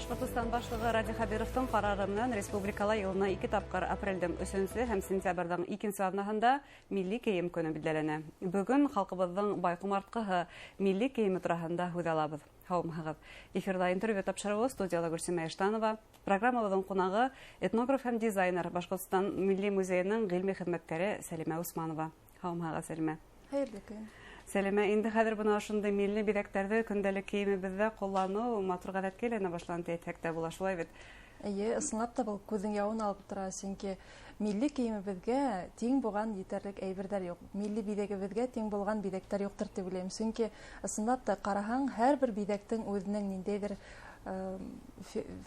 Башҡортостан башлығы Радий Хәбировтың ҡарары менән республикала йылына 2 тапҡыр апрелдең 3-нсө һәм сентябрҙең 2-нсе аҙнаһында милли кейем көнө билдәләнә. Бөгөн халҡыбыҙҙың бай ҡомартҡыһы милли кейеме тураһында һүҙ алабыҙ. Һаумыһығыҙ. Эфирҙа интервью тапшырыуы, студияла Гөлсимә Иштанова. Программабыҙҙың ҡунағы этнограф һәм дизайнер, Башҡортостан Милли музейының ғилми хеҙмәткәре Сәлимә Усманова. Һаумыһығыҙ, Сәлимә. Хәйерле көн. Сәлимә, инде хәҙер бына ошондай милли биҙәктәрҙе көндәлек кейемебеҙҙә ҡулланыу матур ғәҙәткә әйләнә башланы тип әйтһәк тә була, шулай бит? Эйе, ысынлап та был күҙҙең яуын алып тора, сөнки милли кейемебеҙгә тиң булған етерлек әйберҙәр юҡ. Милли биҙәгебеҙгә тиң булған биҙәктәр юҡтыр тип уйлайым. Сөнки ысынлап та ҡараһаң, һәр бер биҙәктең үҙенең ниндәйҙер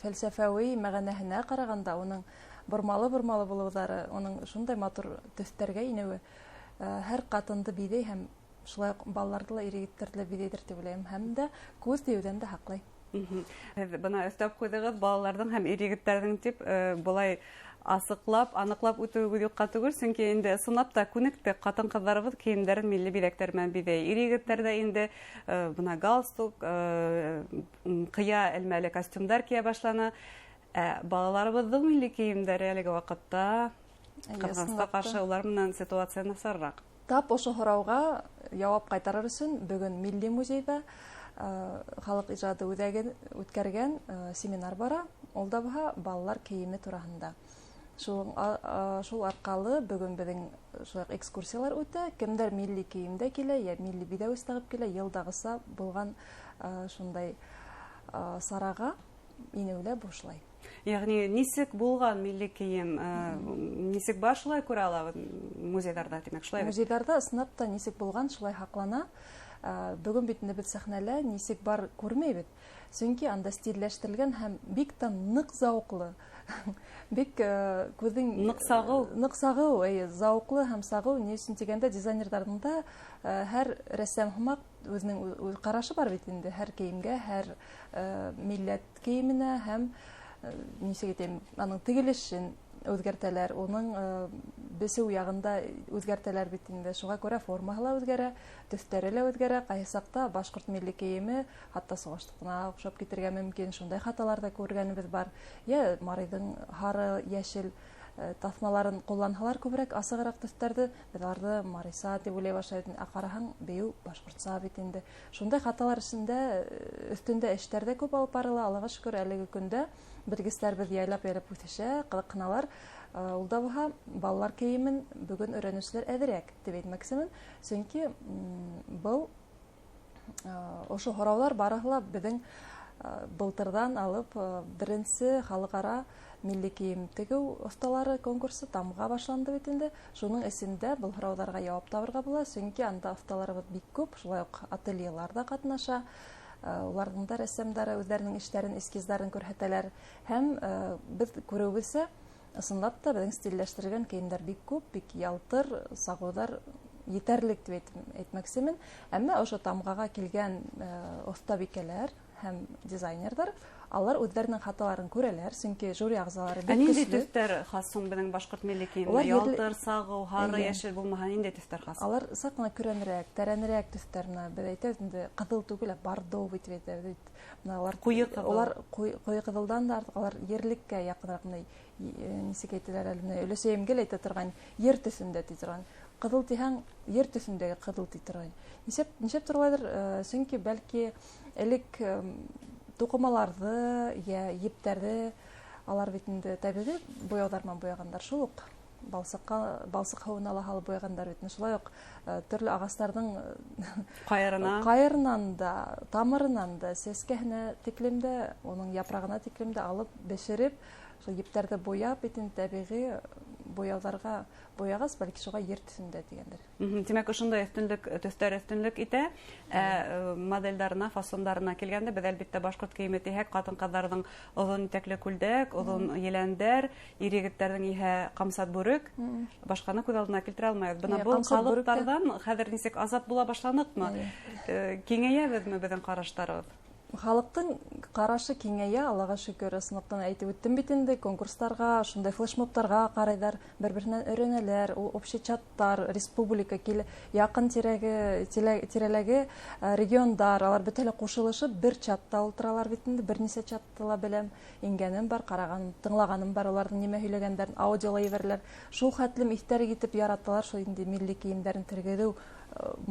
фәлсәфәүи мәғәнәһенә ҡарағанда, уның бормалы-бормалы булыуҙары, уның шундай матур төҫтәргә инеүе һәр ҡатынды биҙәй һәм шулай уҡ балаларҙы ла, ир-егеттәрҙе лә биҙәйҙер тип уйлайым, һәм дә күҙ тейеүҙән дә һаҡлай. Һеҙ бына өҫтәп ҡуйҙығыҙ, балаларҙың һәм ир-егеттәрҙең тип, былай асыҡлап, аныҡлап үтеүегеҙ юҡҡа түгел, сөнки инде ысынлап та күнекте ҡатын-ҡыҙҙарыбыҙ кейемдәрен милли биҙәктәр менән биҙәй. Ир-егеттәр ҙә инде бына галстук, ҡыя элмәле костюмдар кейә башланы. Ә балаларыбыҙҙың милли кейемдәре әлеге ваҡытта ҡыҙғанысҡа ҡаршы улар менән ситуация насарыраҡ. Тап ошо һорауға яуап ҡайтарыр өсөн бөгөн Милли музейҙа халыҡ ижады үҙәге үткәргән семинар бара. Ул да булһа балалар кейеме тураһында. Шул арҡалы бөгөн беҙҙең шулай уҡ экскурсиялар үтә. Кемдәр милли кейемдә килә, йә милли биҙәүес тағып килә, йылдағыса булған шундай сараға инеү лә бушлай. Йәғни нисек булған милли кейем, нисек бар шулай күрә алабыҙ музейҙарҙа, тимәк, шулай бит? Музейҙарҙа ысынлап та нисек булған шулай һаҡлана. Бөгөн бит инде беҙ сәхнәлә нисек бар күрмәйбеҙ. Сөнки анда стилләштерелгән һәм бик тә ныҡ зауыҡлы. Бик күҙҙең Ныҡ сағыу. Ныҡ сағыу, эйе, зауыҡлы һәм сағыу. Ни өсөн тигәндә, дизайнерҙарҙың да, һәр рәссам һымаҡ үҙенең үҙ ҡарашы бар бит инде һәр кейемгә, һәр милләт кейеменә һәм, нисек әйтәйем, аның тегелешен үҙгәртәләр, уның бесеү яғында үҙгәртәләр бит инде. Шуға күрә формаһы ла үҙгәрә, төҫтәре лә үҙгәрә. Ҡайһы саҡта башҡорт милли кейеме хатта суғашлыҡына оҡшап китергә мөмкин. Шундай хаталар ҙа күргәнебеҙ бар. Йә марийҙың һары, йәшел таҫмаларын ҡулланһалар күберәк асығыраҡ төҫтәрҙе, беҙ уларҙы марийса тип уйлай башлайбыҙ. Ә ҡараһаң, бейеү башҡортса бит инде. Шундай хаталар эсендә, өҫтөндә эштәр ҙә күп алып барыла. Аллаға шөкөр, әлеге көндә белгестәр беҙ яйлап-яйлап үҫешә, ҡыҙыҡһыналар. Ул да булһа, балалар кейемен бөгөн өйрәнеүселәр әҙерәк тип әйтмәксемен. Сөнки был ошо һораулар барыһы ла беҙҙең былтырҙан алып беренсе халыҡ-ара милли кейем тегеү оҫталары конкурсы тамға башланды бит инде. Шуның эсендә был һорауҙарға яуап табырға була, сөнки анда оҫталарыбыҙ бик күп, шулай уҡ ательелар ҙа ҡатнаша. Уларҙың да рәссамдары үҙҙәренең эштәрен, эскиздарын күрһәтәләр. Һәм беҙ күреүебеҙсә, ысынлап та беҙҙең стилләштерелгән кейемдәр бик күп, бик ялтыр, сағыуҙар етәрлек тип әйтмәксемен. Әммә ошо тамғаға килгән оҫтабикәләр һәм дизайнерҙар, алар үҙҙәренең хаталарын күрәләр, сөнки жюри ағзалары бик Ә ниндәй көслө. төҫтәр хас һуң беҙҙең башҡорт милли кейемендә? Улар ерле Ялтыр, сағыу, һары, Эйе. йәшел булмаһа, ниндәй төҫтәр хас? Алар саҡ ҡына көрәнерәк, тәрәнерәк төҫтәр. Бына беҙ әйтәбеҙ инде, ҡыҙыл түгел, ә бордовый тип әйтәбеҙ бит. Бына алар Ҡуйы ҡыҙыл. Улар ҡуйы ҡыҙылдан да артыҡ, алар ерлеккә яҡыныраҡ, бына, нисек әйтәләр әле, бына өләсәйемгә лә әйтә торған, ер төҫөндә ти торған. Ҡыҙыл тиһәң, ер төҫөндәге ҡыҙыл ти торған. Нисәп торалайҙыр, сөнки бәлки элек туҡымаларҙы йә ептәрҙе алар бит инде тәбиғи буяуҙар менән буяғандар, шул уҡ балсыҡ һыуына ла һалып буяғандар бит. Шулай уҡ төрлө ағастарҙың Ҡайырынан. ҡайырынан да, тамырынан да, сәскәһенә тиклем дә, уның япрағына тиклем дә алып бешереп, шул ептәрҙе буяп бит инде тәбиғи буяуҙарға буяғас, бәлки шуға ер төҫөндә тигәндер. Тимәк, ошондай өҫтөнлөк, төҫтәр өҫтөнлөк итә. Ә моделдарына, фасондарына килгәндә, беҙ әлбиттә башҡорт кейеме тиһәк, ҡатын-ҡыҙҙарҙың оҙон итәкле күлдәк, оҙон еләндәр, ир-егеттәрҙең иһә ҡамсат бүрек, башҡаны күҙ алдына килтерә алмайбыҙ. Бына был Ҡамсат бүрек тә ҡалыптарҙан хәҙер нисек азат була башланыҡмы? Киңәйәбеҙме беҙҙең ҡараштарыбыҙ? Халыҡтың ҡарашы киңәйә, Аллаға шөкөр, ысынлыҡтан әйтеп үттем бит инде, конкурстарға, шундай флешмобтарға ҡарайҙар, бер-береһенән өйрәнәләр, ул общий чаттар, республика, яҡын тирәләге региондар, алар бөтә лә ҡушылышып бер чатта ултыралар бит инде, бер нисә чатты ла беләм, ингәнем бар, ҡарағаным, тыңлағаным бар, уларҙың нимә һөйләгәндәрен аудиола ебәрәләр. Шул хәтлем иҫтәре китеп яраталар шул инде милли кейемдәрен тергеҙеү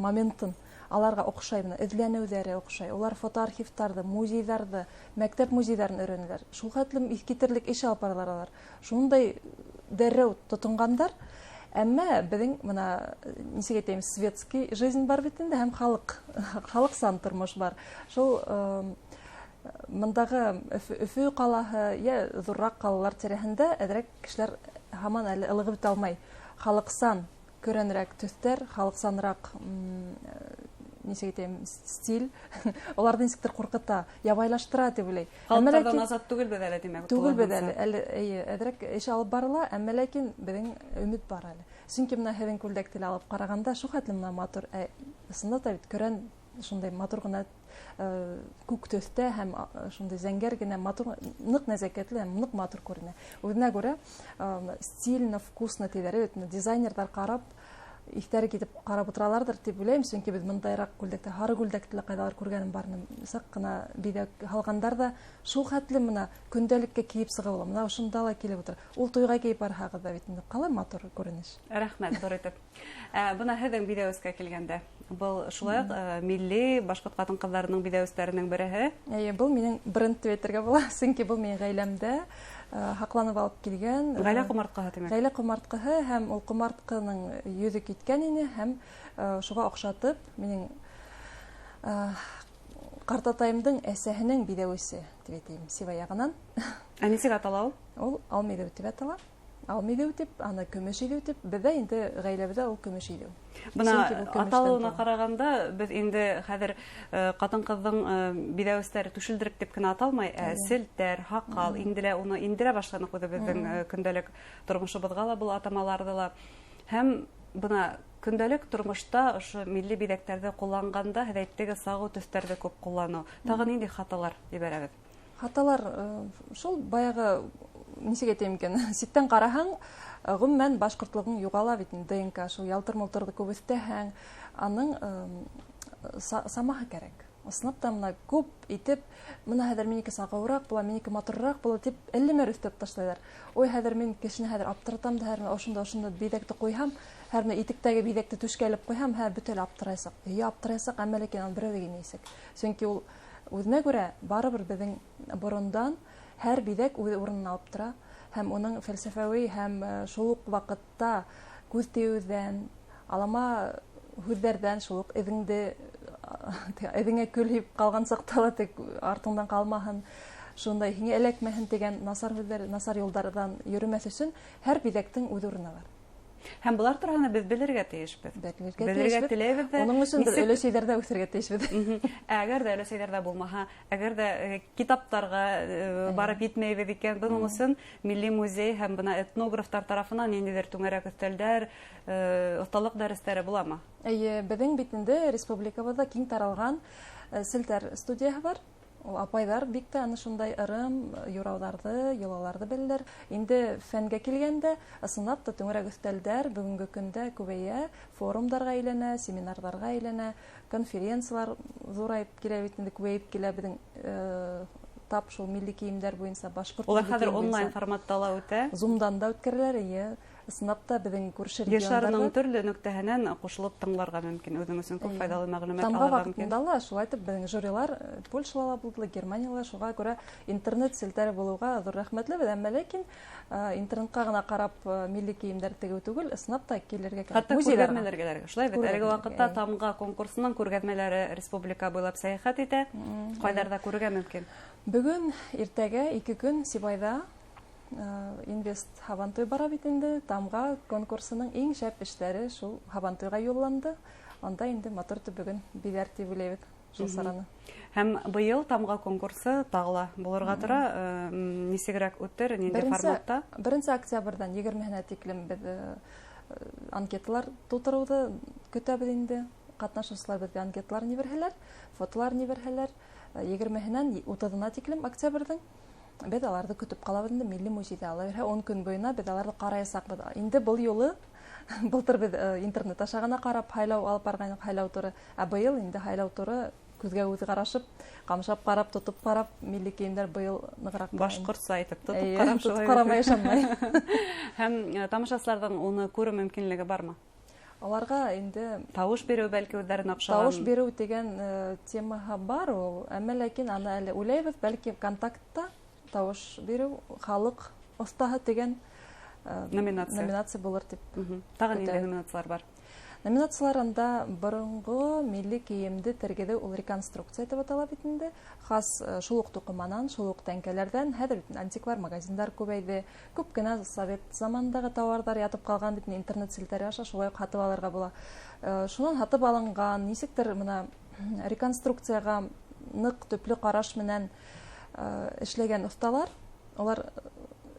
моментын. Аларға оҡшай, бына эҙләнеүҙәре оҡшай. Улар фотоархивтарҙы, музейҙарҙы, мәктәп музейҙарын өйрәнәләр. Шул хәтлем иҫ китерлек эш алып баралар алар. Шундай дәррәү тотонғандар. Әммә беҙҙең бына нисек әйтәйем, светский жизнь бар бит инде, һәм халыҡсан тормош бар. Шул мындағы Өфө ҡалаһы йә ҙурыраҡ ҡалалар тирәһендә әҙерәк кешеләр һаман әле ылығып бөтә алмай. Халыҡсан көрәнерәк төҫтәр, халыҡсаныраҡ, нисек әйтәйем, стиль, уларҙы нисектер ҡурҡыта, ябайлаштыра тип уйлай. Халыҡтарҙан азат түгелбеҙ әле, тимәк, түгелбеҙ әле, әле, эйе, әҙерәк эш алып барыла, әммә ләкин беҙҙең өмөт бар әле. Сөнки бына һеҙҙең күлдәкте лә алып ҡарағанда шул хәтлем бына матур, ысынлап та бит көрән шундай матур ғына, күк төҫтә һәм шундай зәңгәр генә матур, ныҡ нәзәкәтле һәм ныҡ матур күренә. Үҙенә күрә, стильно, вкусно тиҙәр бит, дизайнерҙар ҡарап, иҫтәре китеп ҡарап ултыраларҙыр тип уйлайым, сөнки беҙ мындайыраҡ күлдәктә, һары күлдәкте лә ҡайҙалыр күргәнем бар, саҡ ҡына биҙәк һалғандар ҙа шул хәтлем бына көндәлеккә кейеп сыға була, бына ошонда ла килеп ултыра. Ул туйға кейеп барһағыҙ ҙа бит инде ҡалай матур күренеш. Рәхмәт, ҙур итеп. Бына һеҙҙең биҙәүескә килгәндә, был шулай уҡ милли башҡорт ҡатын-ҡыҙҙарының биҙәүестәренең береһе. Эйе, был минең бренд тип әйтергә була, сөнки был минең ғаиләмдә һаҡланып алып килгән. Ғаилә ҡомартҡыһы, тимәк. Ғаилә ҡомартҡыһы, һәм ул ҡомартҡының йөҙө киткән ине, һәм шуға оҡшатып минең ҡартатайымдың әсәһенең биҙәүесе тип әйтәйем, Сибай яғынан. Ә нисек атала ул? Ул алмиҙеү тип атала. Алмиҙеү тип, аны көмөш иҙеү тип, беҙҙә инде ғаиләбеҙҙә ул көмөш иҙеү. Бына Сөнки был көмөштән аталыуына тора. ҡарағанда, беҙ инде хәҙер, ҡатын-ҡыҙҙың биҙәүестәре түшелдерек тип кенә аталмай, селтәр, һаҡал, инде лә уны индерә башланыҡ үҙебеҙҙең, көндәлек тормошобоҙға ла был атамаларҙы ла. Һәм бына көндәлек тормошта ошо милли биҙәктәрҙе ҡулланғанда, һеҙ әйттегеҙ, сағыу төҫтәрҙе күп ҡулланыу. Тағы ниндәй хаталар ебәрәбеҙ? Хаталар, шул баяғы, нисек әйтәйем икән, ситтән ҡараһаң, ғөмүмән башҡортлоғоң юғала бит инде, ДНК, шул ялтыр-мылтырҙы күп өҫтәһәң, аның самаһы кәрәк. Ысынлап та бына күп итеп, бына хәҙер минеке сағыуыраҡ була, минеке матурыраҡ була тип әллә нимәләр өҫтәп ташлайҙар. Ой, хәҙер мин кешене хәҙер аптыратам да, хәҙер ошонда, ошонда биҙәкте ҡуйһам, хәҙер бына итектәге биҙәкте түшкә элеп ҡуйһам, хәҙер бөтә лә аптырайсаҡ. Эйе, аптырайсаҡ, әммә ләкин аны берәү ҙә кеймәйәсәк. Сөнки ул үҙенә күрә барыбер беҙҙең борондан һәр биҙәк үҙ урынын алып тора, һәм уның фәлсәфәүи һәм шул уҡ ваҡытта күҙ тейеүҙән, алама һүҙҙәрҙән шул уҡ эҙеңә көл һип ҡалған саҡта ла тик артыңдан ҡалмаһын, шундай һиңә эләкмәһен тигән насар һүҙҙәр, насар юлдарҙан йөрөмәҫ өсөн һәр биҙәктең үҙ урыны бар. Һәм былар тураһында беҙ белергә тейешбеҙ. Белергә Белергә тейешбеҙ. теләйбеҙ ҙә. Уның өсөн беҙ Нисек өләсәйҙәрҙә үҫергә тейешбеҙ. Әгәр ҙә өләсәйҙәрҙә булмаһа, әгәр ҙә китаптарға барып етмәйбеҙ икән, бының өсөн Милли музей һәм бына этнографтар тарафынан ниндәйҙер түңәрәк өҫтәлдәр, оҫталыҡ дәрестәре буламы? Эйе, беҙҙең бит инде республикабыҙҙа киң таралған селтәр студияһы бар. Ул апайҙар бик тә аны шундай ырым, юрауҙарҙы, йолаларҙы беләләр. Инде фәнгә килгәндә, ысынлап та түңәрәк өҫтәлдәр бөгөнгө көндә күбәйә, форумдарға әйләнә, семинарҙарға әйләнә, конференциялар ҙурайып килә бит инде, күбәйеп килә беҙҙең тап шул милли кейемдәр буйынса, башҡорт Улар милли хәҙер кейем буйынса. онлайн форматта ла үтә. Зумдан да үткәреләр, эйе. Ысынлап та беҙҙең күрше Ер шарының региондарҙа төрлө нөктәһенән ҡушылып тыңларға мөмкин, үҙең өсөн күп файҙалы мәғлүмәт Тамға алырға мөмкин. ваҡытында ла шулай итеп беҙҙең жюрилар Польшала ла булды, Германияла ла, шуға күрә интернет селтәре булыуға ҙур рәхмәтлебеҙ, әммә ләкин интернетҡа ғына ҡарап милли кейемдәр тегеү түгел, ысынлап та килергә кәрәк. Хатта Музейҙарға. күргәҙмәләргә лә. Шулай бит, әлеге Күргәҙмәләргә, ваҡытта эйе. Тамға конкурсының күргәҙмәләре республика буйлап сәйәхәт итә. Ҡайҙарҙа күрергә мөмкин? Бөгөн, иртәгә 2 көн Сибайҙа Инвест Һабантуй бара бит инде. Тамға конкурсының иң шәп эштәре шул Һабантуйға юлланды. Анда инде матур итеп бөгөн биҙәр тип уйлайбыҙ шул сараны. Һәм быйыл Тамға конкурсы тағы ла булырға тора. Нисегерәк үтер, ниндәй форматта? Беренсе октябрҙән егермеһенә тиклем беҙ анкеталар тултырыуҙы көтәбеҙ инде. Ҡатнашыусылар беҙгә анкеталар ебәрһәләр, фотолар ебәрһәләр, 20-һенән 30-ына тиклем октябрҙең беҙ аларҙы көтөп ҡалабыҙ инде милли музейҙа. Ала бирһә 10 көн буйына беҙ аларҙы ҡараясаҡбыҙ. Инде был юлы былтыр беҙ интернет аша ғына ҡарап һайлау алып барғайныҡ, һайлау туры. Ә быйыл инде һайлау туры күҙгә үҙ ҡарашып, ҡамшап ҡарап, тотоп ҡарап, милли кейемдәр быйыл нығыраҡ башҡортса итеп тотоп ҡарап, тотоп ҡарамай ышанмай. Һәм тамашасыларҙың уны күреү мөмкинлеге бармы? Аларға инде тауыш биреү бәлки үҙҙәренә оҡшаған. Тауыш биреү тигән темаһы бар ул, әммә ләкин аны әле уйлайбыҙ, бәлки контактта тауыш биреү халыҡ оҫтаһы тигән номинация булыр тип. Тағы ниндәй номинациялар бар? Номинациялар анда боронғо милли кейемде тергеҙеү, ул реконструкция тип атала бит инде. Хас шул уҡ туҡыманан, шул уҡ тәңкәләрҙән. Хәҙер бит антиквар магазиндар күбәйҙе. Күп кенә совет заманындағы тауарҙар ятып ҡалған бит интернет селтәре аша шулай уҡ һатып алырға була. Шунан һатып алынған, нисектер бына реконструкцияға ныҡ төплө ҡараш менән эшләгән оҫталар, улар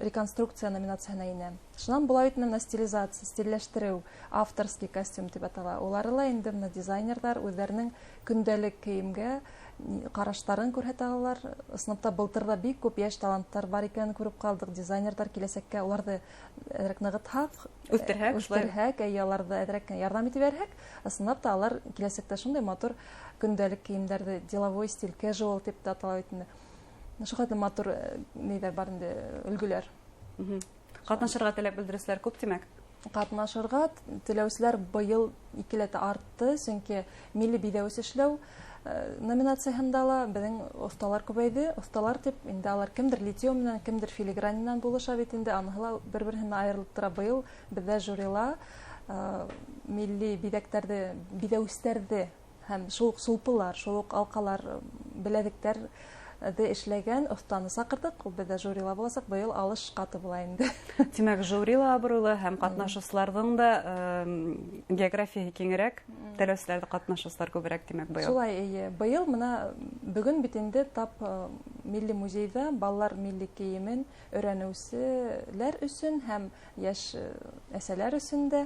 реконструкция номинацияһына инә. Шунан була бит менә стилизация, стилләштереү, авторский костюм тип атала. Улары ла инде менә дизайнерҙар үҙҙәренең көндәлек кейемгә ҡараштарын күрһәтә алалар. Ысынлап та былтыр ҙа бик күп йәш таланттар бар икәнен күреп ҡалдыҡ. Дизайнерҙар киләсәккә уларҙы әҙерәк нығытһаҡ, үҫтерһәк, эйе, уларҙы әҙерәк ярҙам итеп бирһәк, ысынлап та алар киләсәктә шундай матур көндәлек кейемдәрҙе, деловой стиль, casual тип тә атала бит инде. Шул хәтле матур ниҙәр бар инде, өлгөләр. Ҡатнашырға теләк белдереүселәр күп, тимәк? Ҡатнашырға теләүселәр быйыл икеләтә артты, сөнки милли биҙәүес эшләү номинацияһында ла беҙҙең оҫталар күбәйҙе. Оҫталар тип инде алар кемдер литье менән, кемдер филигрань менән булыша бит инде, аныһы ла бер-береһенән айырылып тора. Быйыл беҙҙә жюрила милли биҙәктәрҙе, биҙәүестәрҙе һәм шул уҡ сулпылар, шул уҡ алҡалар, беләҙектәр эшләгән оҫтаны саҡырҙыҡ. Ул беҙҙә жюрила буласаҡ. Быйыл алыш ҡаты була инде. Тимәк, жюрила абруйлы һәм ҡатнашыусыларҙың да географияһы киңерәк, теләүселәрҙе ҡатнашыусылар күберәк, тимәк, быйыл. Шулай, эйе. Быйыл бына бөгөн бит инде тап милли музейҙа балалар милли кейемен өйрәнеүселәр өсөн һәм йәш әсәләр өсөн дә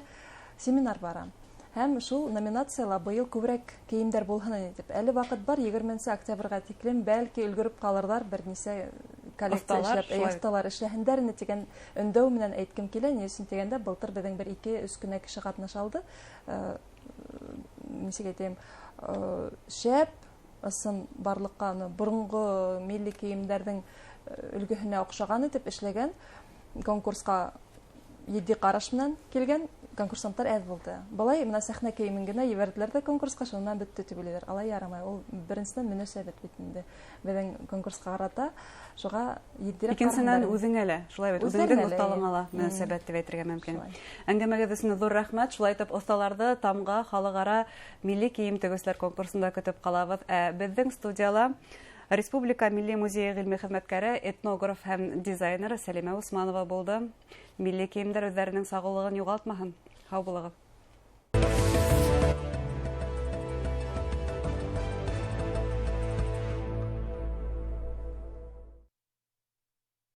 семинар бара. Һәм шул номинацияла быйыл күберәк кейемдәр булһын ине тип. Әле ваҡыт бар, 20 октябрға тиклем бәлки өлгөрөп ҡалырҙар, бер нисә коллекция эшләп, оҫталар эшләһендәр ине тигән өндәү менән әйткем килә. Ни өсөн тигәндә, былтыр беҙҙең бер 2-3 кенә кеше ҡатнаша алды. Нисек әйтәйем, шәп ысын барлыҡҡа боронғо милли кейемдәрҙең өлгөһөнә оҡшаған итеп эшләгән конкурсҡа етди ҡараш менән килгән конкурсанттар әҙ булды. Былай бына сәхнә кейемен генә ебәрҙеләр ҙә конкурсҡа, шунан бөттө тип уйлайҙар. Алай ярамай. Ул беренсенән мөнәсәбәт бит инде беҙҙең конкурсҡа ҡарата. Шуға етдирәк. Икенсенән үҙеңә лә, шулай бит, үҙеңдең оҫталығыңа ла мөнәсәбәт тип әйтергә мөмкин. Әңгәмәгеҙ өсөн ҙур рәхмәт. Шулай итеп оҫталарҙы Тамға халыҡ-ара милли кейем тегеүселәр конкурсында көтөп ҡалабыҙ. Ә беҙҙең студияла Республика Милли музейы ғилми хеҙмәткәре, этнограф һәм дизайнер Сәлимә Усманова булды. Милли кейемдәр үҙҙәренең сағыулығын юғалтмаһын. Һау булығыҙ.